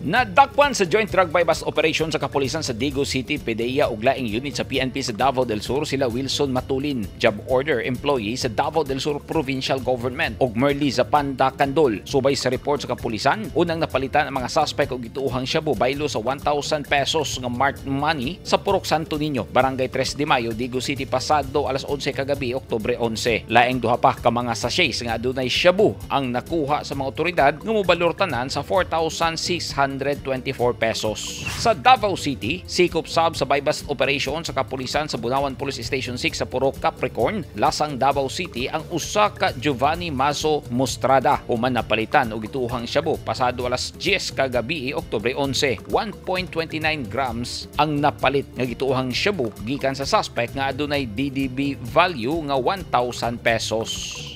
Nadakpan sa joint drug buy-bust operation sa kapulisan sa Digos City, PDEA ug laing unit sa PNP sa Davao del Sur sila Wilson Matulin, job order employee sa Davao del Sur Provincial Government, ug Merly Zapanda Candol. Subay sa report sa kapulisan, unang napalitan ang mga suspect og gituohang shabu baylo sa 1,000 pesos nga marked money sa Purok Santo Niño, Barangay 3 de Mayo, Digos City pasado alas 11 kagabi, Oktubre 11. Laing duha pa ka mga sachets nga adunay shabu ang nakuha sa mga otoridad nga mobalor tanan sa 4,624 pesos. Sa Davao City, sikop sab sa buy-bust operation sa kapulisan sa Bunawan Police Station 6 sa Purok Capricorn, Lasang, Davao City ang usa ka Giovanni Mazo Mostrada human napalitan og gituohang shabu pasado alas 10 kagabi, Oktubre 11. 1.29 grams ang napalit nga gituohang shabu gikan sa suspect nga adunay DDB value nga 1,000 pesos.